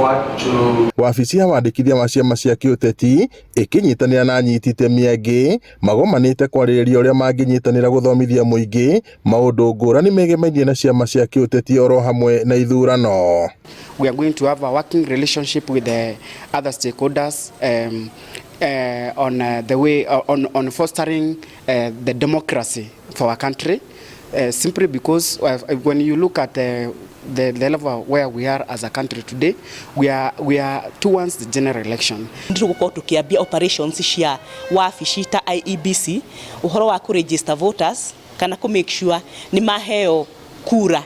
forward to Wabici ya wandĩkithia wa ciama cia kĩũteti ĩkĩnyitanĩra na anyiti itemi angĩ magomanĩte kwarĩrĩria ũrĩa mangĩnyitanĩra gũthomithia mũingĩ maũndũ ngũrani megemainie na ciama cia kĩũteti oro hamwe na ithurano. We are going to have a working relationship with the other stakeholders on the way on fostering the democracy for our country, simply because when you look at the level where we are as a country today, we are towards the general election. Tũgũkorwo tũkĩambia operations cia wabici ta IEBC ũhoro wa kũ register voters kana kũ make sure nĩ maheo kura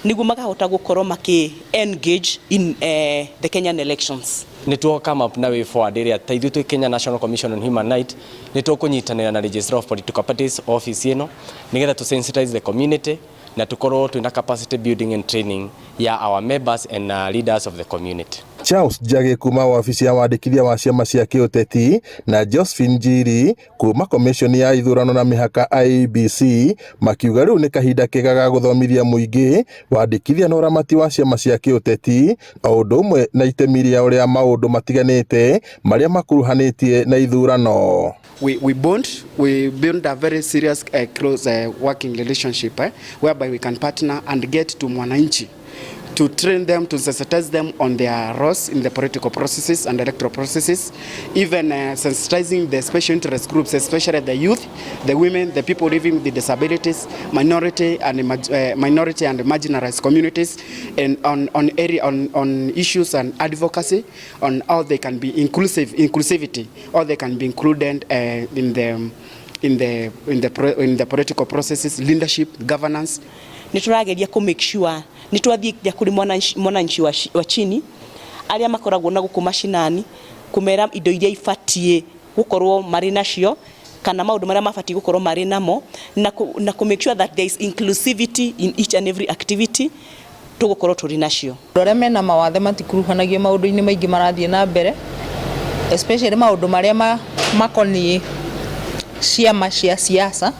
nĩguo makahota gũkorwo makĩ engage in the Kenyan elections. Nĩ tuo come up na way forward ĩrĩa ta ithuĩ twĩ Kenya National Commission on Human Rights nĩ tũkũnyitanĩra na Registrar of Political Parties office ĩno nĩgetha to sensitize the community na tukorwo twĩna capacity building and training ya our members and leaders of the community. Charles Njagi kuma wabici ya wandĩkithia wa ciama cia kĩũteti na Josephine Njiri kuma komishoni ya ithurano na mĩhaka IEBC makiuga rĩu nĩ kahinda kega ga gũthomithia mũingĩ wandĩkithia na ũramati wa ciama cia kĩũteti o ũndũ ũmwe na itemi rĩa ũrĩa maũndũ matiganĩte marĩa makuruhanĩtie na ithurano. We build a very serious close working relationship whereby we can partner and get to mwananchi to train them, to sensitize them on their roles in the political processes and electoral processes, even sensitizing the special interest groups, especially the youth, the women, the people living with disabilities, minority and marginalized communities, and on area on issues and advocacy, on how they can be inclusive, inclusivity, how they can be included in the political processes, leadership, governance. Nĩ tũrageria kũ make sure nĩ twathiĩ nginya kũrĩ mwananchi wa chini arĩa makoragwo na gũkũ macinani kũmera indo iria ibatiĩ gũkorwo marĩ nacio kana maũndũ marĩa mabatiĩ gũkorwo marĩ namo na kũ make sure that there is inclusivity in each and every activity tũgũkorwo tũrĩ nacio. Andũ arĩa mena mawathe matikuruhanagio maũndũ-inĩ maingĩ marathiĩ na mbere, especially maũndũ marĩa makoniĩ ciama cia siasa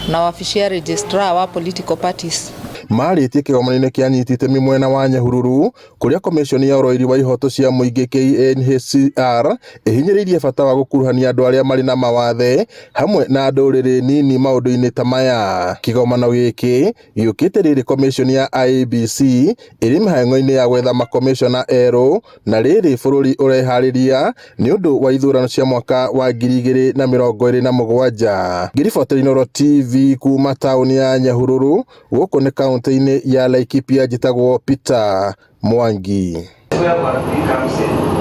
na wabici ya registrar wa political parties. Marĩtie kĩgomano-inĩ kĩa anyiti itemi mwena wa Nyahururu kũrĩa komishoni ya ũrũĩri wa ihoto cia mũingĩ KNHCR ĩhinyĩrĩirie bata wa gũkuruhania andũ arĩa marĩ na mawathe hamwe na ndũrĩrĩ nini maũndũ-inĩ ta maya. Kĩgomano gĩkĩ gĩũkĩte rĩrĩ komishoni ya IEBC ĩrĩ mĩhang'o-inĩ ya gwetha makomishona erũ na rĩrĩ bũrũri ũreharĩria nĩ ũndũ wa ithurano cia mwaka wa 2027. Ngĩribotera Inooro TV kuma taũni ya Nyahururu gũkũ nĩ kaũntĩ-inĩ ya Laikipia, njĩtagwo Peter Mwangi. Where Bwana comes in.